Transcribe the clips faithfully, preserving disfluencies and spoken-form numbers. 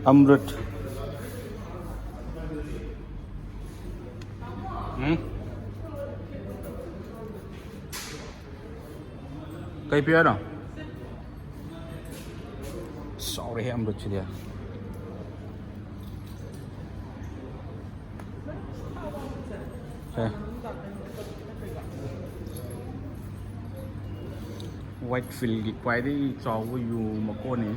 ꯑꯃ꯭ꯔꯨꯠ꯫ ꯎꯝ? ꯀꯩ ꯄꯤꯌꯨ ꯍꯥꯏꯅꯣ? ꯆꯥꯎꯔꯦꯍꯦ ꯑꯃ꯭ꯔꯨꯠꯁꯤꯗꯤ꯫ ꯁꯦ꯫ ꯋꯥꯏꯠ ꯐꯤꯜꯒꯤ ꯈ꯭ꯋꯥꯏꯗꯒꯤ ꯆꯥꯎꯕ ꯌꯨ ꯃꯀꯣꯟꯅꯤ꯫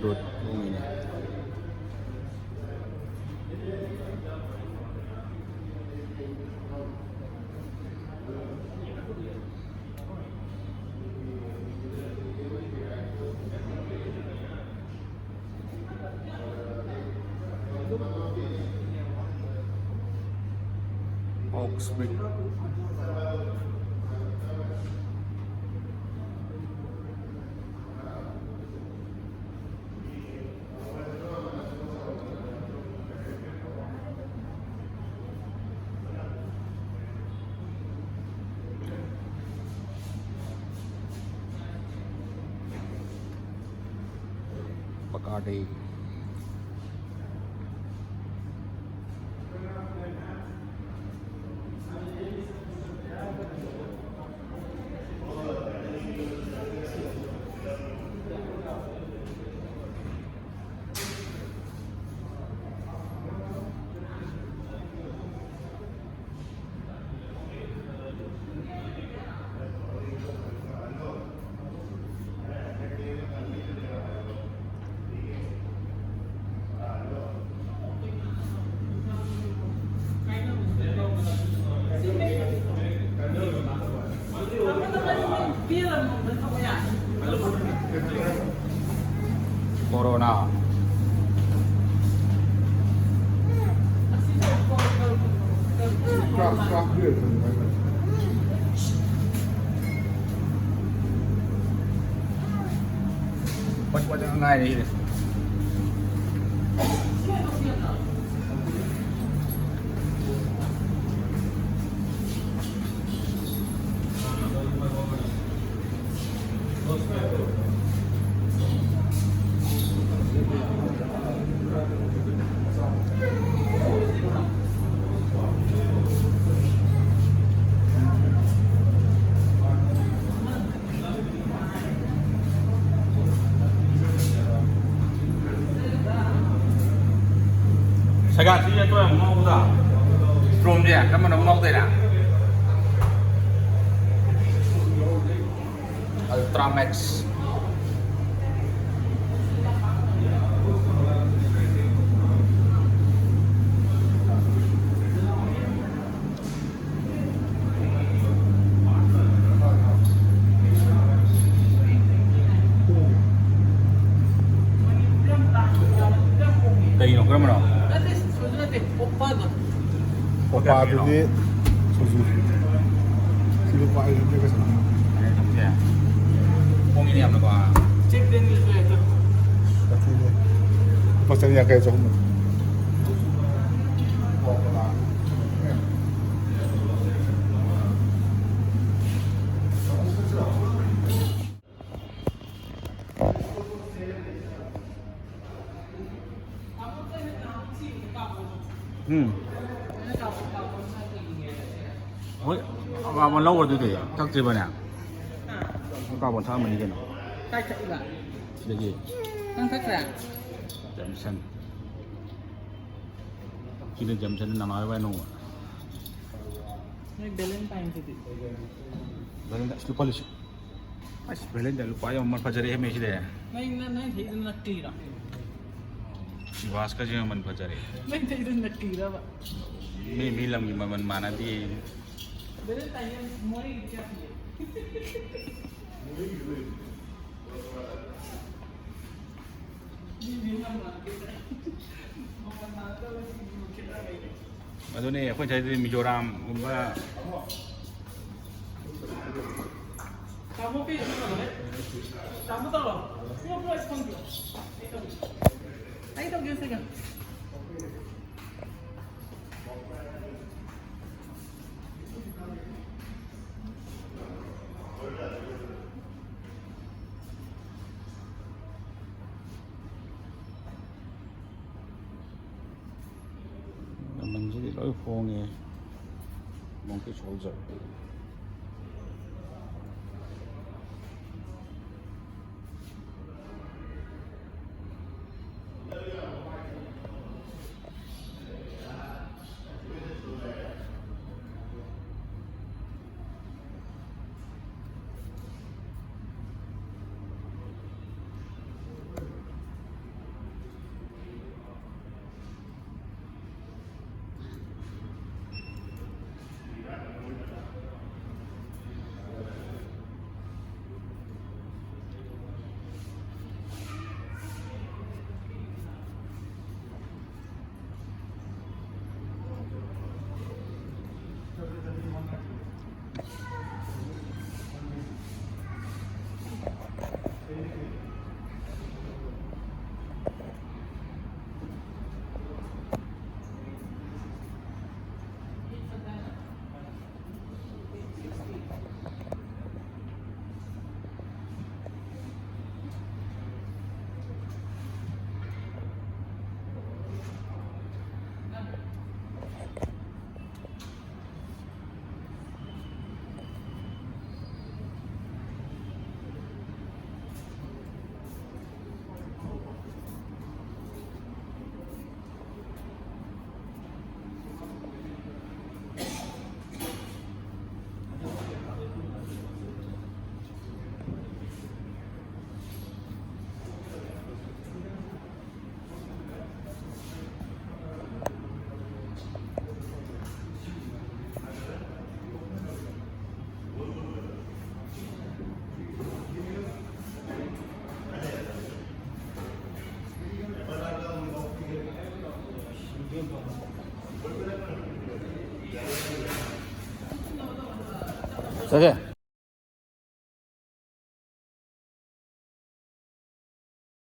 ꯗꯣꯠ ꯎꯃꯤꯅꯦ꯫ Oxford. Bacardi. ꯄꯠ ꯄꯠ ꯉꯥꯏꯔꯦ ꯁꯤꯗꯤ꯫ ꯁꯒꯥꯁꯤ ꯑꯩꯈꯣꯏ ꯑꯃꯨꯛ ꯉꯥꯎꯕꯗ ꯏꯁꯇ꯭ꯔꯣꯝꯁꯦ ꯀꯔꯝꯕꯅꯣ ꯑꯃꯨꯛ ꯉꯥꯎꯗꯣꯏꯔꯥ? Ultra Max. ꯀꯩꯅꯣ, ꯀꯔꯝꯕꯅꯣ? ꯅꯠꯇꯦ, ꯁꯣꯏꯁꯨ ꯅꯠꯇꯦ, ꯑꯣꯄꯥꯗꯣ꯫ ꯑꯣꯄꯥꯗꯨꯗꯤ ꯁꯣꯏꯁꯨ꯫ ꯁꯤ ꯂꯨꯄꯥ ꯑꯩꯠ ꯍꯟꯗ꯭ꯔꯦꯠꯀ ꯁꯝꯊꯤꯡ꯫ Eight hundred something? ꯍꯣꯡꯉꯤꯅꯦ ꯌꯥꯝꯅꯀꯣ꯫ ꯆꯤꯞ ꯗꯦꯅꯤꯁ ꯔꯦꯠꯇꯣ꯫ ꯂꯨꯄꯥ ꯆꯅꯤ ꯌꯥꯡꯈꯩ, ꯆꯍꯨꯝ꯫ ꯎꯝ꯫ ꯍꯣꯏ, ꯑꯀꯥꯕ ꯂꯧꯔꯣ ꯑꯗꯨꯗꯤ꯫ ꯊꯛꯇ꯭ꯔꯤꯕꯅꯦ? ꯑꯀꯥꯕ ꯊꯛꯑꯝꯃꯅꯤ ꯀꯩꯅꯣ꯫ ꯀꯥꯏ ꯊꯛꯏꯕ? ꯁꯤꯗꯒꯤ꯫ ꯅꯪ ꯊꯛꯇ꯭ꯔꯦ? ꯖꯦꯝꯁꯟ꯫ ꯁꯤꯅ ꯖꯦꯝꯁꯟ ꯅꯃꯥ ꯏꯕꯥꯏ ꯅꯣꯡꯃ꯫ ꯅꯣꯏ ꯚꯦꯂꯦꯟꯇꯥꯏꯟꯁꯤꯗꯤ? ꯚꯦꯂꯦꯟꯇꯥꯏꯟ ꯂꯨꯄꯥ ꯂꯤꯁꯤꯡ꯫ ꯑꯁ, ꯚꯦꯂꯦꯟꯇꯥꯏꯟ ꯂꯨꯄꯥ ꯌꯥꯝ ꯃꯃꯜ ꯐꯖꯔꯛꯑꯦ ꯃꯤ ꯁꯤꯗꯤ꯫ ꯅꯪ, ꯅꯪ, ꯅꯪ ꯊꯛꯏꯗꯨ ꯅꯀꯂꯤꯔꯣ? ꯁꯤꯕꯥꯁꯀꯁꯦ ꯃꯃꯜ ꯐꯖꯔꯦ꯫ ꯅꯪ ꯊꯛꯏꯗꯨ ꯅꯀꯂꯤꯔꯕ? ꯃꯤ, ꯃꯤ ꯂꯝꯒꯤ ꯃꯃꯜ ꯃꯥꯟꯅꯗꯦ꯫ ꯚꯦꯂꯦꯟꯇꯥꯏꯟ ꯃꯣꯔꯦꯒꯤꯗꯤ ꯀꯌꯥ ꯄꯤꯒꯦ? ꯃꯤ, ꯃꯤ ꯂꯝ ꯃꯥꯟꯅꯗꯦ꯫ ꯃꯃꯜ ꯃꯥꯟꯅꯗꯕꯁꯤꯡꯗꯨ ꯈꯦꯠꯅꯕꯩꯅꯦ꯫ ꯑꯗꯨꯅꯦ ꯑꯩꯈꯣꯏ ꯁ꯭ꯋꯥꯏꯗꯗꯤ ꯃꯤꯖꯣꯔꯥꯝꯒꯨꯝꯕ꯫ ꯇꯥꯃꯣ ꯄꯦ ꯇꯥꯃꯣ ꯇꯧꯔꯣ꯫ ꯄꯨꯔꯣ, ꯄꯨꯔꯣ, ꯑꯩ ꯐꯣꯟ ꯄꯤꯔꯣ꯫ ꯑꯩ ꯇꯧꯒꯦ꯫ ꯑꯩ ꯇꯧꯒꯦ ꯁꯤꯒ꯫ ꯃꯃꯜꯁꯤꯗꯤ ꯂꯣꯏ ꯍꯣꯡꯉꯦ꯫ ꯃꯣꯡꯀꯤ ꯁꯣꯜꯖꯔ꯫ OK。